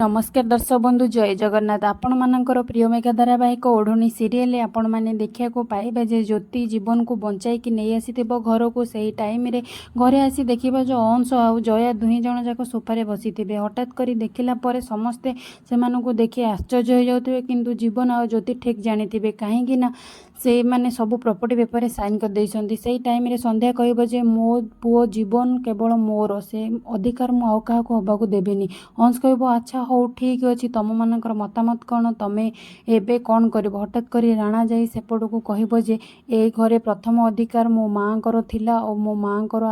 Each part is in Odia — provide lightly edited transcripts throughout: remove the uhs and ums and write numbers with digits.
ନମସ୍କାର ଦର୍ଶକ ବନ୍ଧୁ, ଜୟ ଜଗନ୍ନାଥ। ଆପଣମାନଙ୍କର ପ୍ରିୟ ମେଘା ଧାରାବାହିକ ଓଢ଼ଣୀ ସିରିଏଲ ଆପଣମାନେ ଦେଖିବାକୁ ପାଇବେ ଯେ ଜ୍ୟୋତି ଜୀବନକୁ ବଞ୍ଚାଇକି ନେଇ ଆସିଥିବ ଘରକୁ। ସେଇ ଟାଇମ୍ରେ ଘରେ ଆସି ଦେଖିବ ଯେ ଅଂଶ ଆଉ ଜୟା ଦୁହିଁ ଜଣ ଯାକ ସୋଫାରେ ବସିଥିବେ। ହଠାତ୍ କରି ଦେଖିଲା ପରେ ସମସ୍ତେ ସେମାନଙ୍କୁ ଦେଖି ଆଶ୍ଚର୍ଯ୍ୟ ହୋଇଯାଉଥିବେ, କିନ୍ତୁ ଜୀବନ ଆଉ ଜ୍ୟୋତି ଠିକ୍ ଜାଣିଥିବେ, କାହିଁକି ନା ସେମାନେ ସବୁ ପ୍ରପର୍ଟି ପେପରରେ ସାଇନ୍ କରିଦେଇଛନ୍ତି। ସେଇ ଟାଇମ୍ରେ ସନ୍ଧ୍ୟା କହିବ ଯେ ମୋ ପୁଅ ଜୀବନ କେବଳ ମୋର, ସେ ଅଧିକାର ମୁଁ ଆଉ କାହାକୁ ହେବାକୁ ଦେବିନି। ଅଂଶ କହିବ, ଆଚ୍ଛା ହଉ, ଠିକ୍ ଅଛି, ତୁମମାନଙ୍କର ମତାମତ କ'ଣ? ତମେ ଏବେ କ'ଣ କରିବ? ହଠାତ୍ କରି ରାଣା ଯାଇ ସେପଟକୁ କହିବ ଯେ ଏ ଘରେ ପ୍ରଥମ ଅଧିକାର ମୋ ମାଆଙ୍କର ଥିଲା ଆଉ ମୋ ମାଆଙ୍କର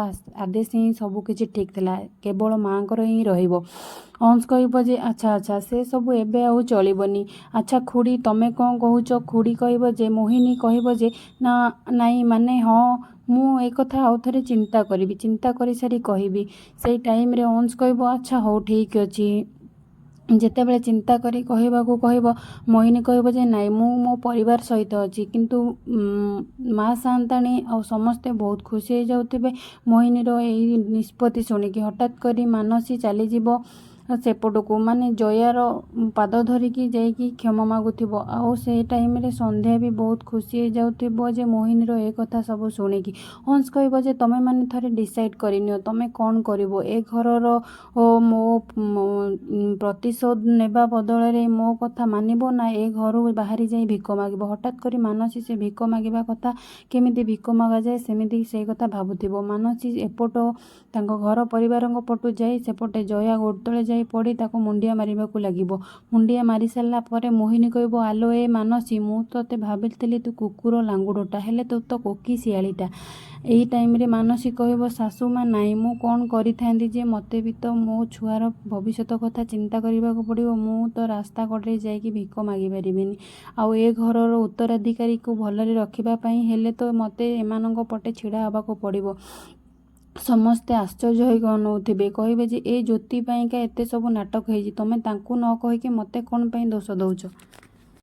ଆଦେଶ ହିଁ ସବୁକିଛି ଠିକ୍ ଥିଲା, କେବଳ ମାଆଙ୍କର ହିଁ ରହିବ। ଅଂଶ କହିବ ଯେ ଆଚ୍ଛା ଆଚ୍ଛା, ସେ ସବୁ ଏବେ ଆଉ ଚଳିବନି। ଆଚ୍ଛା ଖୁଡ଼ି, ତମେ କ'ଣ କହୁଛ? ଖୁଡ଼ି କହିବ ଯେ, ମୋହିନୀ କହିବ ଯେ ନା, ନାଇଁ, ମାନେ ହଁ, ମୁଁ ଏ କଥା ଆଉ ଥରେ ଚିନ୍ତା କରିବି, ଚିନ୍ତା କରିସାରି କହିବି। ସେଇ ଟାଇମ୍ରେ ଅଂଶ କହିବ, ଆଚ୍ଛା ହଉ, ଠିକ୍ ଅଛି। ଯେତେବେଳେ ଚିନ୍ତା କରି କହିବାକୁ କହିବ, ମୋହିନୀ କହିବ ଯେ ନାଇଁ, ମୁଁ ମୋ ପରିବାର ସହିତ ଅଛି। କିନ୍ତୁ ମା ସାଆନ୍ତାଣୀ ଆଉ ସମସ୍ତେ ବହୁତ ଖୁସି ହେଇଯାଉଥିବେ ମୋହିନୀର ଏଇ ନିଷ୍ପତ୍ତି ଶୁଣିକି। ହଠାତ୍ କରି ମାନସୀ ଚାଲିଯିବ ସେପଟକୁ, ମାନେ ଜୟାର ପାଦ ଧରିକି ଯାଇକି କ୍ଷମା ମାଗୁଥିବ। ଆଉ ସେଇ ଟାଇମ୍ରେ ସନ୍ଧ୍ୟା ବି ବହୁତ ଖୁସି ହେଇଯାଉଥିବ ଯେ ମୋହିନୀର ଏ କଥା ସବୁ ଶୁଣିକି। ହଂସ କହିବ ଯେ ତମେମାନେ ଥରେ ଡିସାଇଡ଼୍ କରିନିଅ, ତମେ କ'ଣ କରିବ? ଏ ଘରର ଓ ମୋ ପ୍ରତିଶୋଧ ନେବା ବଦଳରେ ମୋ କଥା ମାନିବ ନା ଏ ଘରୁ ବାହାରି ଯାଇ ଭିକ ମାଗିବ? ହଠାତ୍ କରି ମାନସୀ ସେ ଭିକ ମାଗିବା କଥା, କେମିତି ଭିକ ମଗାଯାଏ ସେମିତି ସେଇ କଥା ଭାବୁଥିବ। ମାନସୀ ଏପଟ ତାଙ୍କ ଘର ପରିବାରଙ୍କ ପଟୁ ଯାଇ ସେପଟେ ଜୟା ଗୋଡ଼ ତଳେ ଯାଇ ପଡ଼ି ତାକୁ ମୁଣ୍ଡିଆ ମାରିବାକୁ ଲାଗିବ। ମୁଣ୍ଡିଆ ମାରି ସାରିଲା ପରେ ମୋହିନୀ କହିବ, ଆଲୋ ଏ ମାନସୀ, ମୁଁ ତୋତେ ଭାବିଥିଲି ତୁ କୁକୁର ଲାଙ୍ଗୁଡ଼ଟା, ହେଲେ ତୁ ତ କୋକି ଶିଆଳିଟା। ଏଇ ଟାଇମ୍ରେ ମାନସୀ କହିବ, ଶାଶୁ ମା, ନାଇଁ, ମୁଁ କ'ଣ କରିଥାନ୍ତି ଯେ? ମୋତେ ବି ତ ମୋ ଛୁଆର ଭବିଷ୍ୟତ କଥା ଚିନ୍ତା କରିବାକୁ ପଡ଼ିବ। ମୁଁ ତ ରାସ୍ତା କଡ଼ରେ ଯାଇକି ଭିକ ମାଗିପାରିବିନି। ଆଉ ଏ ଘରର ଉତ୍ତରାଧିକାରୀକୁ ଭଲରେ ରଖିବା ପାଇଁ ହେଲେ ତ ମୋତେ ଏମାନଙ୍କ ପଟେ ଛିଡ଼ା ହେବାକୁ ପଡ଼ିବ। ସମସ୍ତେ ଆଶ୍ଚର୍ଯ୍ୟ ହୋଇକି ଅନଉଥିବେ, କହିବେ ଯେ ଏ ଜ୍ୟୋତି ପାଇଁକା ଏତେ ସବୁ ନାଟକ ହେଇଛି, ତମେ ତାଙ୍କୁ ନ କହିକି ମୋତେ କ'ଣ ପାଇଁ ଦୋଷ ଦେଉଛ?